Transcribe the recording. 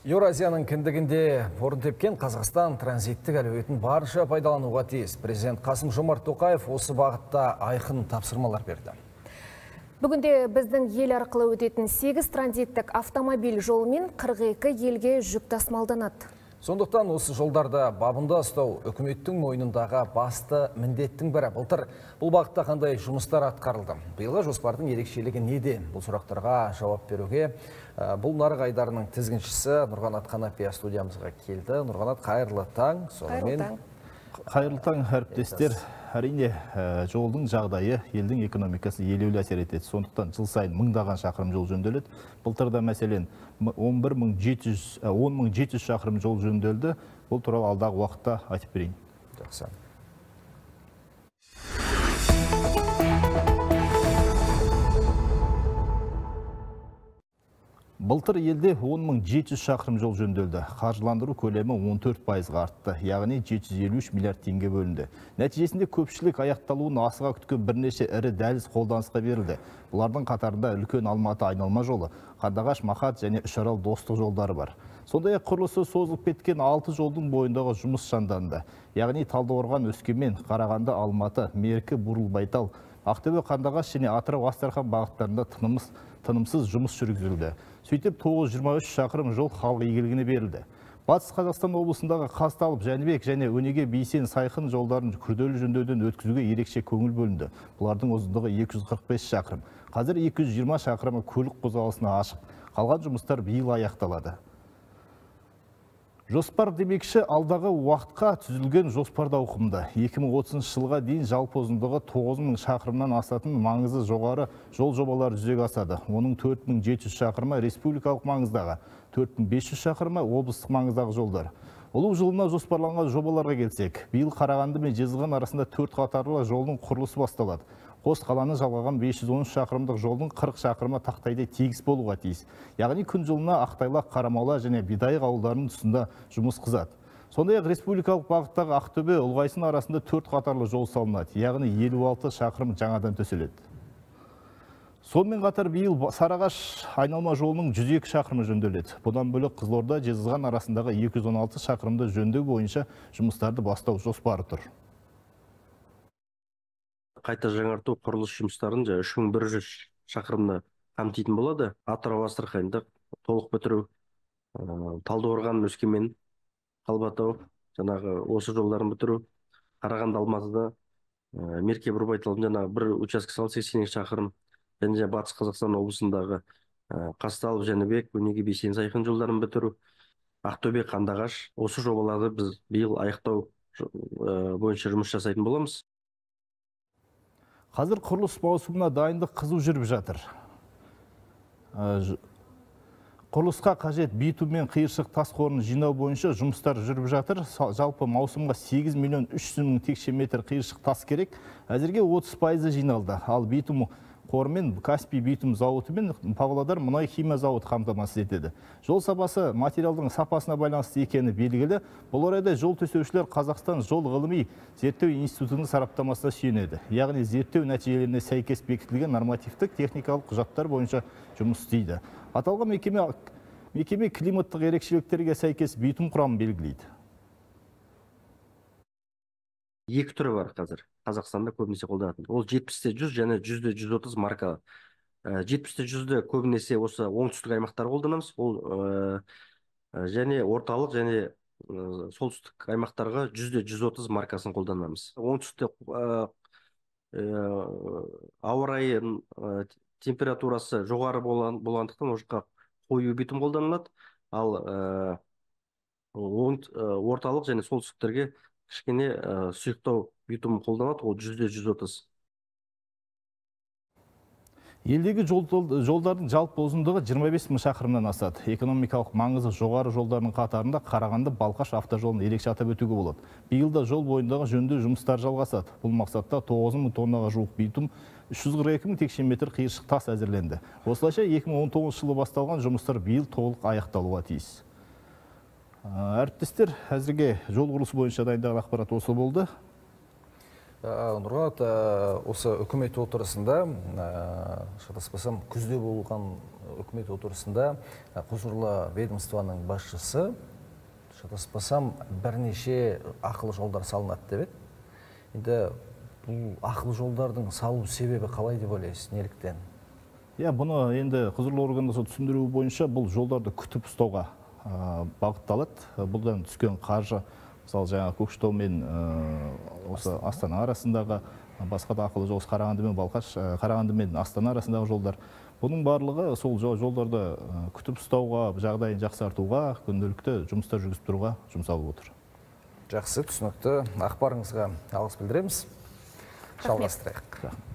Еуразияның кіндігінде орын тепкен Қазақстан транзиттік әлеуетін барынша пайдалануға тиіс. Президент Қасым-Жомарт Тоқаев осы бағытта айқын тапсырмалар берді. Бүгінде біздің ел арқылы өтетін 8 транзиттік автомобиль жолымен 42 елге жүк тасымалданады. Сондықтан осы жолдарда бабында ұстау үкіметтің мойнындағы басты міндеттің бірі. Былтыр бұл бағытта қандай жұмыстар атқарылды? Биылғы жоспардың ерекшелігі неде? Бұл сұрақтарға жауап беруге бұл нарық айдарының тізгіншісі Нұрғанат Қанапия студиямызға келді. Нұрғанат, қайырлы таң. Сонымен қайырлы таң, әріптестер. Әрине, жолдың жағдайы елдің экономикасы елеулі әсер етеді. Сондықтан жыл сайын мыңдаған шақырым жол жөнделеді. Былтырда мәселен 10.700 шақырым жол жөнделді. Бұл туралы алдағы уақытта айтып берейін. Жақсы. Былтыр елде 10.700 шақырым жол жөнделді. Қаржыландыру көлемі 14%-ға артты, яғни 753 миллиард теңге бөлінді. Нәтижесінде көпшілік аяқталуын асыға күткен бірнеше ірі дәліз қолданысқа берілді. Бұлардың қатарында үлкен Алматы айналма жолы, Қандыағаш, Мақат және Үшарал достық жолдары бар. Сондай-ақ құрылысы созылып кеткен 6 жолдың бойындағы жұмыс жанданды. Яғни Талдықорған, Өскемен, Қарағанды, Алматы, Меркі, Бурылбайтал, Ақтөбе, Қандыағаш және Атырау, Астрахань бағыттарында тынымсыз жұмыс жүргізілді. Сөйтіп 923 шақырым жол халық игілігіне берілді. Батыс Қазақстан облысындағы Қазталов, Жәнібек және Өнеге, Бейсен, Сайқын жолдарын күрделі жөндеуден өткізуге ерекше көңіл бөлінді. Бұлардың ұзындығы 245 шақырым. Қазір 220 шақырымы көлік қозғалысына ашық. Қалған жұмыстар биыл аяқталады. Жоспар демекші, алдағы уақытқа түзілген жоспар да ауқымды. 2030 жылға дейін жалпы ұзындығы 9000 шақырымнан асатын маңызы жоғары жол жобалары жүзеге асады. Оның 4700 шақырымы республикалық маңыздағы, 4500 шақырымы облыстық маңыздағы жолдар. Ұлу жылына жоспарланған жобаларға келсек, биыл Қарағанды мен Жезқазған арасында 4 қатарлы жолдың құрылысы басталады. Қос қаланы жалғаған 513 шақырымдық жолдың 40 шақырымы тақтайдай тегіс болуға тиіс. Яғни күн жылына Ақтайлақ, Қарамала және Бидайық ауылдарының тұсында жұмыс қызады. Сондай-ақ республикалық бағыттағы Ақтөбе, Ұлғайсын арасында 4 қатарлы жол салынады, яғни 56 шақырым жаңадан төселеді. Сонымен қатар биыл Сарыағаш айналма жолының 102 шақырымы жөнделеді. Бұдан бөлек Қызылорда, Жезқазған арасындағы 216 шақырымды жөндеу бойынша жұмыстарды бастау жоспары тұр. Қайта жаңарту құрылыс жұмыстарын 3100 шақырымны қамтитын болады. Атырау, Астраханьды толық бітіру, Талдықорған, Өскемен, Қалбатау, жаңағы осы жолдарын бітіру, Қарағанды, Алматыда, Мерке, Бурбайталдың жаңағы бір учаске салып 82 шақырым, және Батыс Қазақстан облысындағы Қазталов, Жәнібек, Өнеге, Бейсен, Сайқын жолдарын бітіру, Ақтөбе, Қандыағаш, осы жобаларды біз биыл аяқтау бойынша жұмыс жасайтын боламыз. Қазір құрылыс маусымына дайындық қызу жүріп жатыр. Құрылысқа қажет битум мен қиыршық тас қорын жинау бойынша жұмыстар жүріп жатыр. Жалпы маусымға 8 миллион 300 мың текше метр қиыршық тас керек. Әзірге 30% жиналды. Ал битум қорымен Каспий битум зауыты мен Павлодар мұнай химия зауыты қамтамасыз етеді. Жол сапасы материалдың сапасына байланысты екені белгілі. Бұл орайда жол төсеушілер Қазақстан жол ғылыми зерттеу институтының сараптамасына сүйенеді. Яғни зерттеу нәтижелеріне сәйкес бекітілген нормативтік техникалық құжаттар бойынша жұмыс істейді. Аталған мекеме климаттық ерекшеліктерге сәйкес битум құрамын белгілейді. Екі түрі бар қазір Қазақстанда көбінесе қолданатын. Ол 70-100 және 100-130 марка. 70-100-ді көбінесе осы оңтүстік аймақтар қолданамыз. Ол және орталық және солтүстік аймақтарға 100-130 маркасын қолданамыз. Оңтүстікте ауа райы температурасы жоғары болғандықтан ол жаққа қою битум қолданылады. Ал орталық және солтүстіктерге кішкене сұйықтау битум қолданады, ол 100-130. Елдегі жолдардың жалпы ұзындығы 25 мың шақырымнан асады. Экономикалық маңызы жоғары жолдардың қатарында Қарағанды, Балқаш автожолын ерекше атап өтуге болады. Биыл да жол бойындағы жөндеу жұмыстары жалғасады. Бұл мақсатта 9 мың тоннаға жуық битум, 342 мың текше метр қиыршық тас әзірленді. Осылайша 2019 жылы басталған жұмыстар биыл толық аяқталуға тиіс. Әріптестер, әзірге жол құрылысы бойынша дайындаған ақпарат осы болды. Нұрғанат, осы үкімет отырысында, шатаспасам, күзде болған үкімет отырысында құзырлы ведомствоның басшысы, шатаспасам, бірнеше ақылы жолдар салынады деп еді. Енді бұл ақылы жолдардың салу себебі қалай деп ойлайсыз, неліктен? Иә, бұны енді құзырлы органдар сол түсіндіруі бойынша бұл жолдарды күтіп ұстауға бағытталады. Бұдан түскен қаржы, мысалы, жаңа Көкшетау мен осы Астана арасындағы, басқа да ақылы жол, Қарағанды мен Балқаш, Қарағанды мен Астана арасындағы жолдар. Бұның барлығы сол жолдарды күтіп ұстауға, жағдайын жақсартуға, күнделікті жұмыстар жүргізіп тұруға жұмсалып отыр. Жақсы, түсінікті. Ақпарыңызға алғыс білдіреміз. Жалғастырайық. Рахмет.